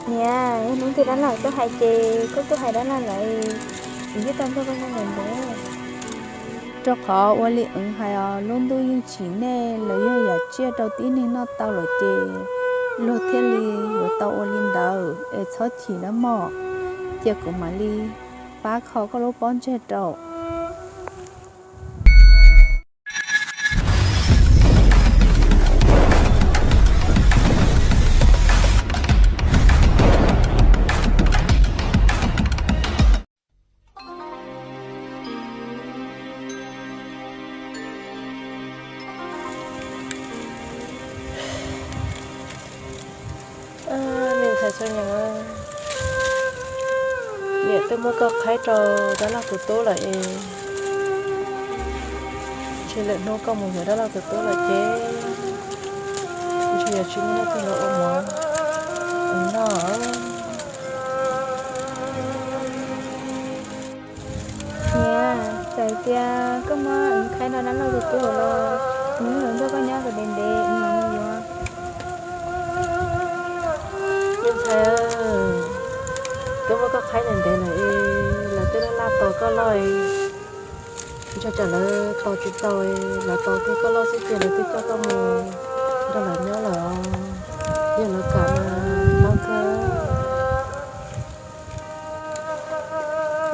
Niam, hnub twg dab laug tuaj hais ces koj tuaj hais dab laug lawm, kuv thiaj tau nrog koj nyob ntev ntev. Rau qhov ua li wv hais os, lub ntuj yeej tsim nej los yog yam tsiaj rau tib neeg noj tau lawm ces luag thiaj li yuav tau ua li ntawd es txhob chim nawb mog. Cia kuv mam li pab kho koj lub pob ntseg rau. Me ntxhais Xyooj Nyoog, niam twb muab koj qhaib rau dab laug tus tub lawm es ntshe lwm hnub koj mus yuav dab laug tus tub lawm ces ntshe yuav tsis muaj leej twg los ua mov noj. Niam, txawm tias koj muab wv qhaib rau dab laug tus tub lawm los wv yeej yuav nrog koj nyob kom ntev ntev, wv mam li yuav. Me ntxhais, twb muab koj qhaib ntev ntev lawm es lawv twb laj laj tos koj loj es, ntshai tsam lawv tos tsis tau, lawv tos kiag koj loj xwb ces lawv twb coj koj mus nrog lawv nyob lawm. Yog lawv kam mas tau kawg.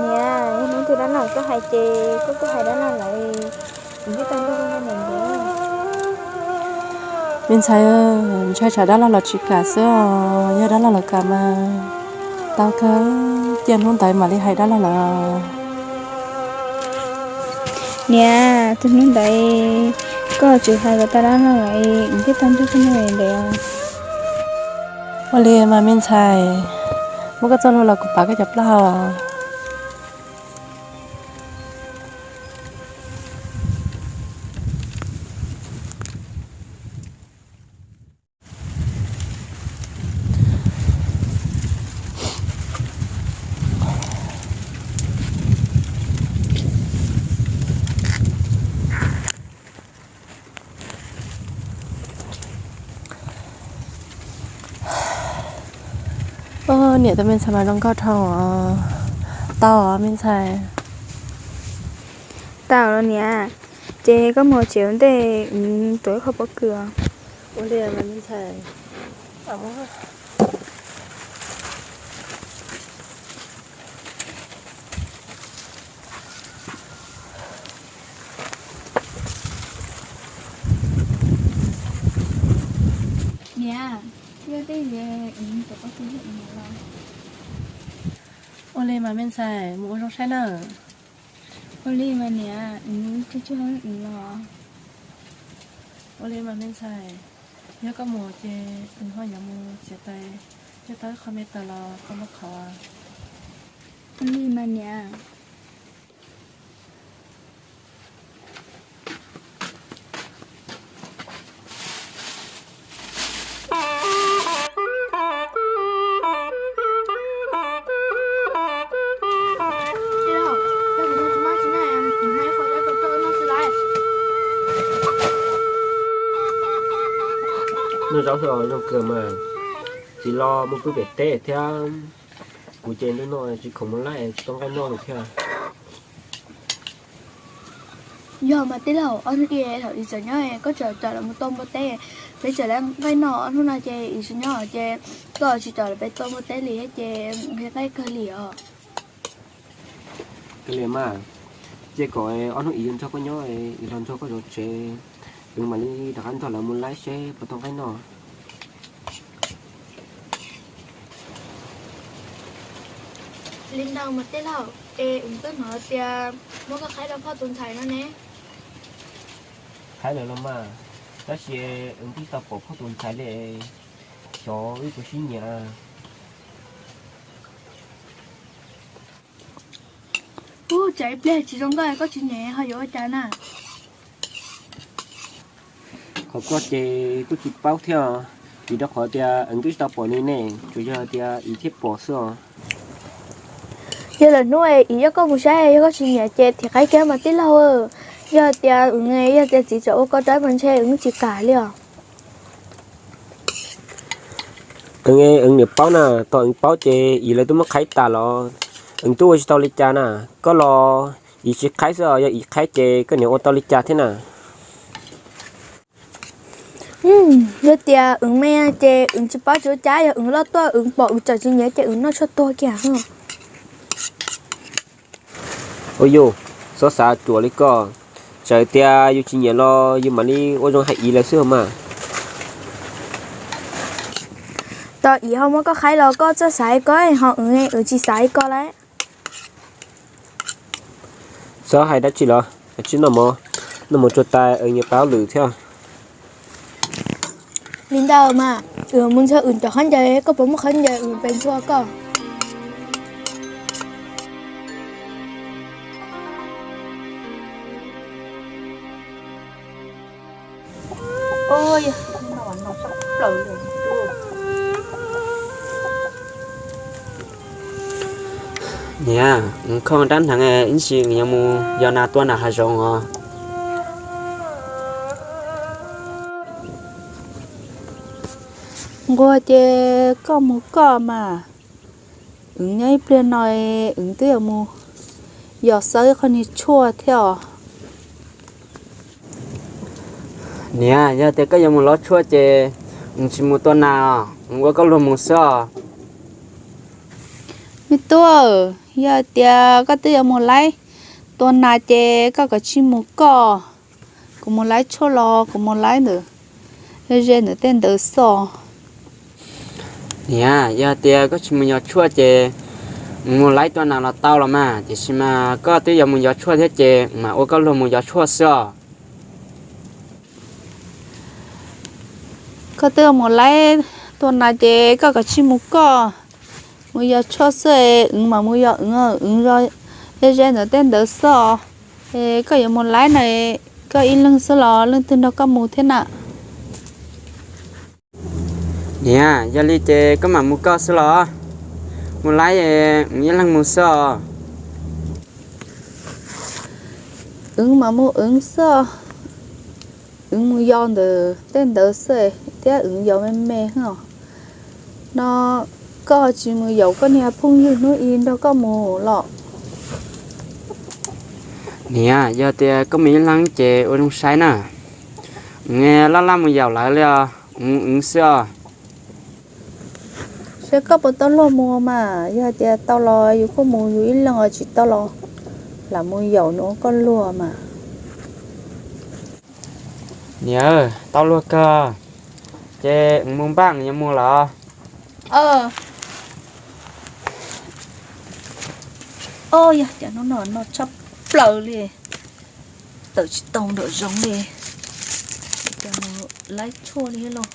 Niam, hnub twg dab laug tuaj hais ces koj tuaj hais dab laug lawm, kuv thiaj tau nrog koj nyob ntev ntev. Me ntxhais, ntshai tsam dab laug los tsis kam xwb os, yog dab laug lawv kam mas tau kawg, cia hnub ntawd mam li hais dab laug lawm. Niam, tus hnub ntawd koj tsis hais kom tau dab laug lawm, kuv thiaj tau nrog koj nyob ntev ntev. Ua li mas me ntxhais, muab koj txoj hlua los kuv pav koj cov plaub hau. Niam, tus me ntxhais mas zoo nkauj dhau. Tau os me ntxhais. Tau los niam, ces koj mus tsev ua ntej, tuav ib qho pob kws os. Ua li mas me ntxhais. Niam, yog tej zaum tuav pob kws los. Ua li mas me ntxhais, mus ua zoo saib nawb. Ua li mas niam, wb tsuag tsuag wb los. Ua li mas me ntxhais, yog koj mus ces wb ho yuav mus txiav taws, coj tau ib qho me taws los koj muab qhov. Ua li mas niam. Noj zaub xwb zoo kawg mas. Txiv los mus pw pem teb thiab, kuv ces ntuj no tsis khoom mus laij tsis tau nqaij noj li thiab. Yog mas tij laug, ob hnub ib thaum wb tseem nyob koj tseem coj lawv mus tua npua teb, peb tseem laij nqaij noj. Ob hnub no ces wb tsis nyob ces koj tsis coj lawv peb tua npua teb li ces nqhis nqaij kawg li os. Kawg li mas, ces kom ob hnub wb yuav nrog koj nyob, wb los nrog koj zov tsev, wb mam li rov qab nrog lawv mus laij seb puas tau nqaij noj. Li ntawd mas tij laug, es wb twb hnov tias muab koj qhaib rau phauj tus ntxhais no ne. Qhaib lawm los mas, tab sis wb twb tsis tau pom phauj tus ntxhais li, xyov wb puas sib nyiam. Ub, tsam ib pliag tsis zoo nkauj koj tsis nyiam ho yuav ua cas na? Qhov koj ces kuj tsis paub thiab, vim rau qhov tias wb twb tsis tau pom nws ne, tsuas yog tias wb thiaj pom xwb os. Yog lwm hnub wb coj koj mus saib, yog koj tsis nyiam ces thim qhaib kiag mas tij laug. Yog tias, yog tias txiv tseem ua koj rab mas ntshe wb tsis kam li os. Ees, ees niam paub na, tau ees paub ces Iv lawv twb muab qhaib tas los ees twb ua tsis tau li cas na. Koj los Iv tsis qhaib xwb os, yog Iv qhaib ces koj niam ua tau li cas thiab na? Yog tias ees me ces ees tsis paub tsis ua cas, yog ees loj tuaj ees pom ees tseem tsis nyiam ces ees noj tshuaj tuag kiag. Ua yus, txhob xav ruam li koj, txawm tias yus tsis nyiam los yus mam li ua zoo hais Iv lawv xwb mas. Tau Iv ho muab koj qhaib los koj txawj xav li koj, ho ees, ees tsis xav li koj lawm. Txhob hais dab tsi los, tsis noj mov, noj mov tsuag tas ees yuav paub lwm thiab. Li ntawd mas, wb mus ntxuag wb cov khaub ncaws, koj puas muaj khaub ncaws wb pes ntxuag koj? Niam, khoom dab hneev ib ntsis yuav mus yos nas tua nas hav zoov os. Nquag ces koj mus koj mas, wb nyob ib pliag no wb twb yuav mus yos xawb qhov niag tshuaj thiab os. Niam, yog tias koj yuav mus lov tshuaj ces wb tsis mus tua nas os, wb ua koj luag mus xwb os. Me tub, yog tias koj twb yuav mus laib tua nas ces koj kav tsij mus koj, kuv mus laib tshuaj los kuv mus laib ntawm ze ntawm tej ntawd xwb os. Niam, yog tias koj tsis mus yos tshuaj ces mus laib tua nas los tau los mas, tiam sis mas koj twb yuav mus yos tshuaj thiab ces mas ua koj luag mus yos tshuaj xwb os. Koj twb mus laib tua nas ces koj kav tsij mus koj, mus yos tshuaj xwb, wb mam mus yos wb, wb zov ze ze ntawm tej ntawd xwb os. Es koj yuav mus laib na, koj ib leeg xwb los leej twg nrog koj mus thiab na? Niam, yog li ces koj mam mus koj xwb los, mus laib wb ib leeg mus xwb os. Wb mam mus wb xwb, wb mus yos ntawm tej ntawd xwb thiab wb yos me me os. No koj tsis mus yaum koj niag phooj ywg hnub i nrog koj mus los? Niam, yog tias koj mus ib leeg ces ua zoo saib na, wb laj laj mus yaum lawv li os, wb wb xwb os. Saib koj puas tau luag mus mas, yog tias tau los yus kuj mus yus ib leeg os, tsis tau los lam mus yaum nws ua koj luag mas. Niam, tau luag kawg, ces wb mus npaj wb yuav mus lawm. Yog cas hnub no no tshaj plaws li, tawm tsis tau nraum zoov li, cas mus laib tshuaj li los.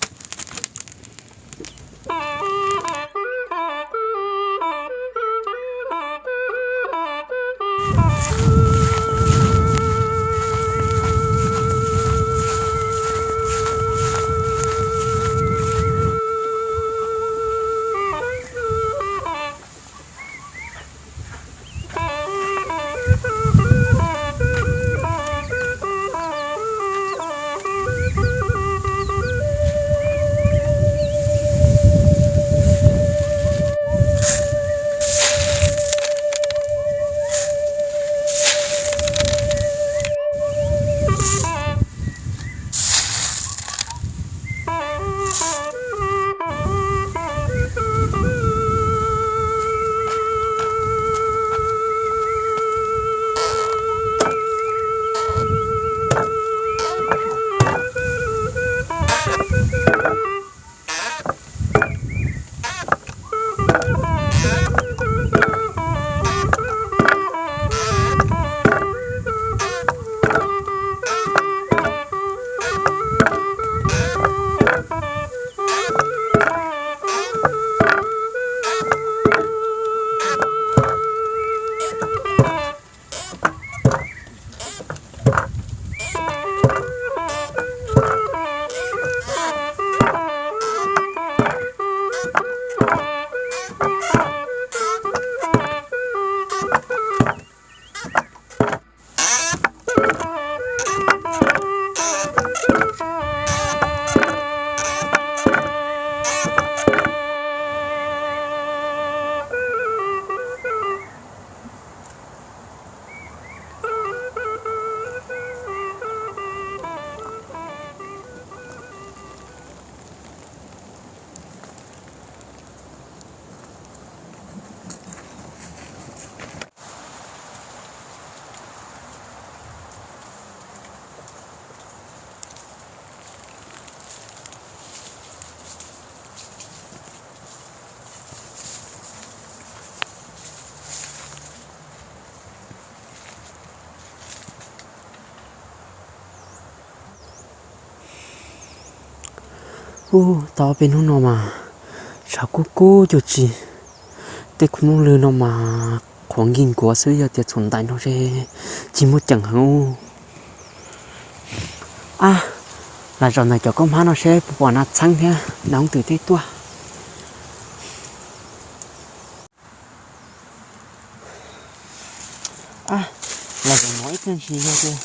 Ub, tau peb hnub no mas tshav kub kub cuag tsi, tej khub nplooj lwg no mas qhuav nkig nkuav xwb, yog tias txhuam ntais no ces tsis muaj ceem heev. Ab, los zaum ntawm cov koj hmab no seb puas pom nas txheeb thiab nas hooj twm tej tuaj. Ab, los zaum no ib pliag ntsis yog tias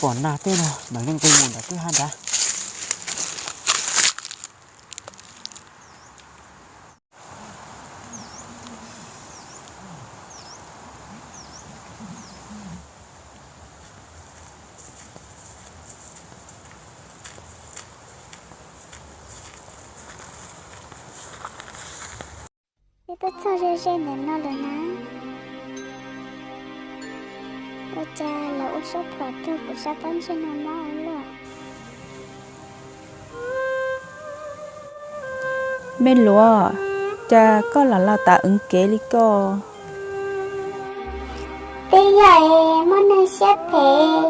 pom nas tej no mam li nqis mus nram kwj ha nrad. Peb tuaj txog ze ze ntawm no lawm na. Ua cas lawv ua suab phom rau kuv sab pob ntseg no mob ua luaj. Me luav, cas koj lam los tav wv kev li ko? Twb yog es muaj neeg siab phem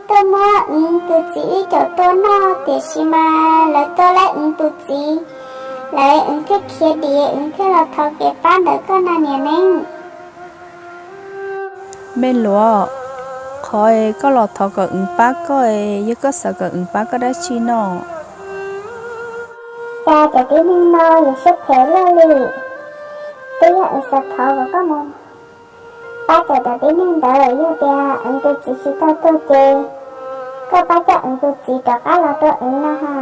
tuaj muab wv tus txiv ib caum tua noj, tiam sis mas lawv tua lawv wv tus txiv, lawv wv thiaj khiav dim, wv thiaj los thov kev pab ntawm koj na niam neeb. Me luav, qhov koj los thov kom wv pab koj, yog koj xav kom wv pab koj dab tsi no? Cas cov tib neeg no yuav siab phem luaj li. Twb yog wv xav thov kom koj mus pab cov cov tib neeg ntawd, yog tias wv tus txiv tsis tau tuag ces koj pab coj wv tus txiv rov qab los rau wv no ha.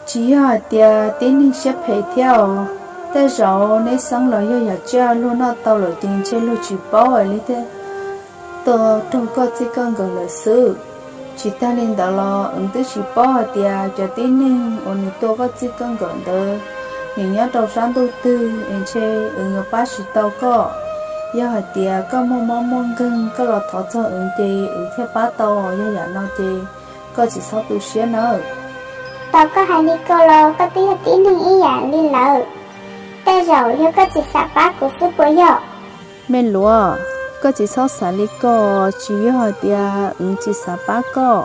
Tsis yog hais tias tib neeg siab phem thiab os. Tej zaum neb xeeb los yog yam tsiaj luag noj tau lawm ces ntshe luag tsis paub li thiaj tua raug koj txij koj nkawm lawm xwb. Tsis tag li ntawd los wv twb tsis paub hais tias cov tib neeg uas nws tua koj txij koj nkawm ntawd, nws nyob rau sab ntuj twg es ntshe wv yuav pab tsis tau koj. Yog hais tias koj muaj mob muaj nkeeg koj los thov txog wv ces wv thiaj pab tau. Yog yam no ces koj tsis txhob tu siab nawb. Tau koj hais li ko los koj twb yog tib neeg ib yam li lawm. Tej zaum yog koj tsis xav pab kuv xwb puas yog? Me luav, koj tsis txhob xav li ko, tsis yog hais tias wv tsis xav pab koj.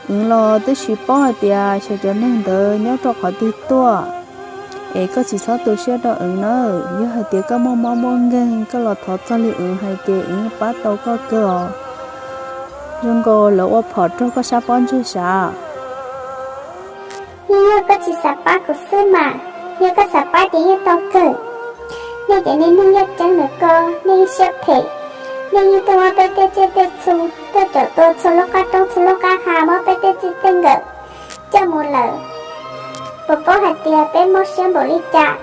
Wv los twb tsis paub hais tias xyov cov neeg ntawd nyob rau qhov twg tuaj. Es koj tsis txhob tu siab rau wv nawb. Yog hais tias koj muaj mob muaj nkeeg koj los thov txog li wv hais ces wv yeej pab tau koj kawg os. Zoo nkaus lawv ua phom raug koj sab pob ntseg sav. Yeej yog koj tsis xav pab kuv xwb mas, yog koj xav pab ces yeej tau kawg. Nej cov niag neeg yaj ceeb ntawm ko, nej yeej siab phem, nej yeej tuaj muab peb tej tsiaj tej txhu, tuaj caum tua txhua lub qab roob txhua lub qab ha, muab peb tej txij tej nkawm coj mus lawm. Puas paub hais tias peb mob siab npaum li cas?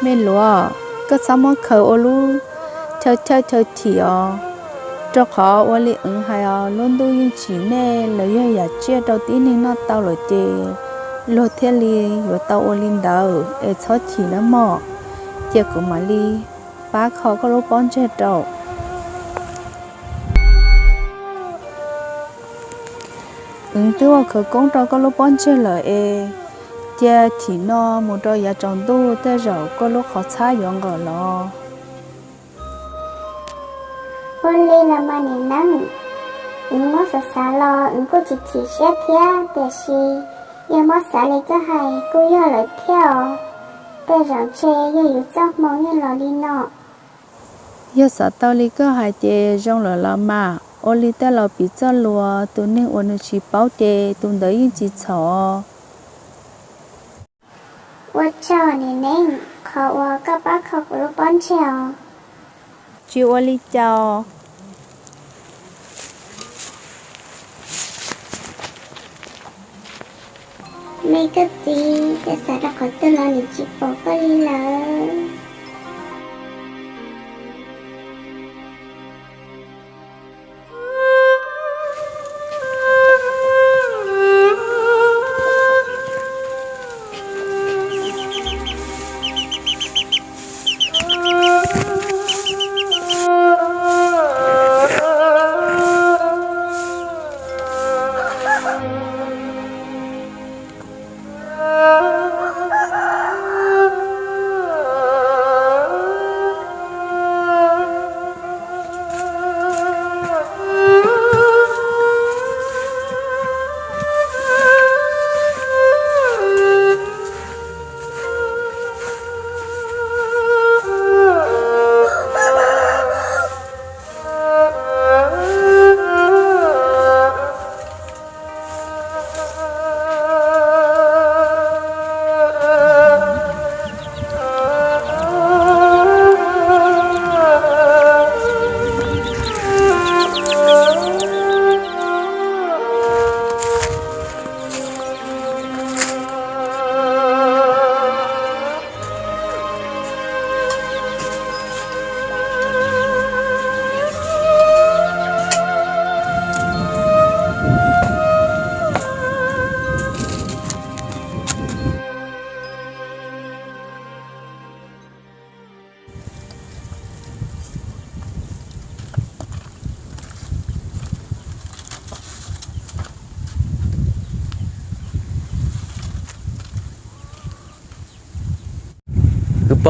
Me luav, koj txhob muab khaws ua lub chaw chawj chaw chim os, rau qhov ua li wv hais os, lub ntuj yeej tsim nej, lawv yog yam tsiaj rau tib neeg noj tau lawm ces luag thiaj li yuav tau ua li ntawd, es txhob chim nawb mog. Cia kuv mam li pab kho koj lub pob ntseg rau. Wv twb ua khawv koob rau koj lub pob ntseg lawm es, cia chim no mus rau yav tsaus ntuj tej zaum koj lub qhov txhab yuav nqawm los. Ua li los mas niam neeb, wv muab xav xav los wv kuj tsis chim siab thiab, tiam sis yog muab xav li koj hais kuj yog lawm thiab os. Tej zaum ntshe yog yus txoj hmoo yeej los li no. Yog xav tau li koj hais ces zoo lawm los mas, ua li tej laus piv txoj lus, tus neeg uas nws tsis paub ces tus ntawd yeej tsis txhaum. Ua tsaug niam neeb qhov uas koj pab kho kuv lub pob ntseg os. Tsis ua li cas. Me koj txiv, koj xav rau qhov twg los nim tsis pom koj li lawm.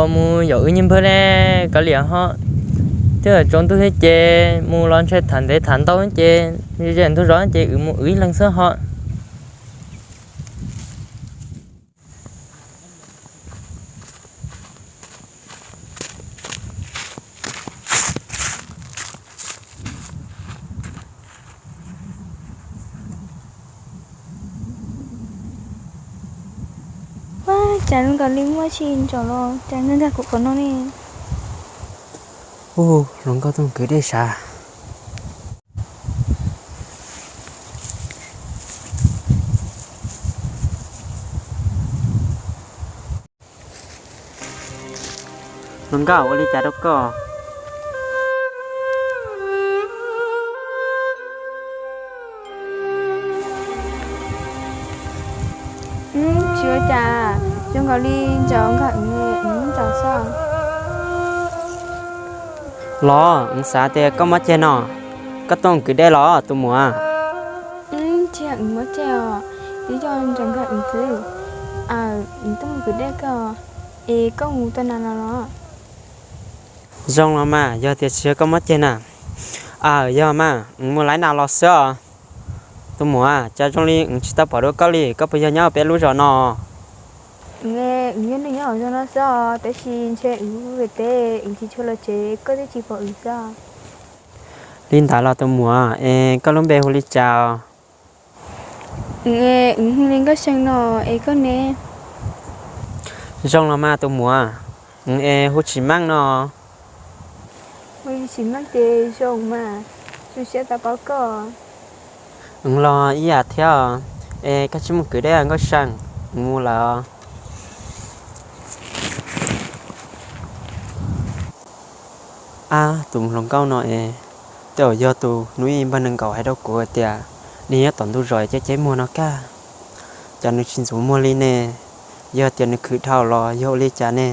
Mus yaum wb niag npawg ne, kav liam ho. Twb tsaus ntuj thiab ces mus los ntshe tham ntev tham ntau ces ze ntug zos ces wb mus wb ib leeg xwb ho. Ua cas zoo nkaus li muaj tsis ntsaum los cas nkag nkag kuv qhov no ne. Ub, hluas nkauj tuaj mus kwv dej sav. Hluas nkauj, ua li cas rau koj? Tsis ua cas, zoo nkaus li ntsaum nkag wb, wb ntsaum xwb. Los, wb xav tias koj mob ceg no, koj tuaj mus kwv dej los tus muam? Tsis yog wb mob ceg os, twb yog ntsaum nkag wb xwb. Wb tuaj mus kwv dej koj, es koj mus tau na no los? Zoo los mas, yog tias tsis yog koj mob ceg na. Aws, yog mas, wb mus laib nas los xwb os. Tus muam, cas zoo li wb tsis tau pom dua koj li, koj puas yog nyob peb lub zos no? Wb, wb yog neeg nyob hauv zos no xwb os, tab sis ntshe wb mus teb, wb tsis tshua los tsev, koj thiaj tsis pom wb xwb. Li ntawd los tus muam, es koj lub npe hu li cas? Wb, wb hu li Nkauj See no, es koj ne? Zoo los mas tus muam, wb es hu Tsim Meej no. Hu li Tsim Meej ces zoo mas, zoo siab tau paub koj. Wb los ib yam thiab, es koj tsis mus kwv dej Nkauj See, wb mus lawm. Ab, tus hluas nkauj no es, tej zaum yog tus hnub ib npawg nees nkaum hais rau kuv tias nws nyob tom ntug zos ceb ceb muag no kag. Cas nws tsis ntxuav muag li ne? Yog tias nws khwv dhau los yog ua li cas ne?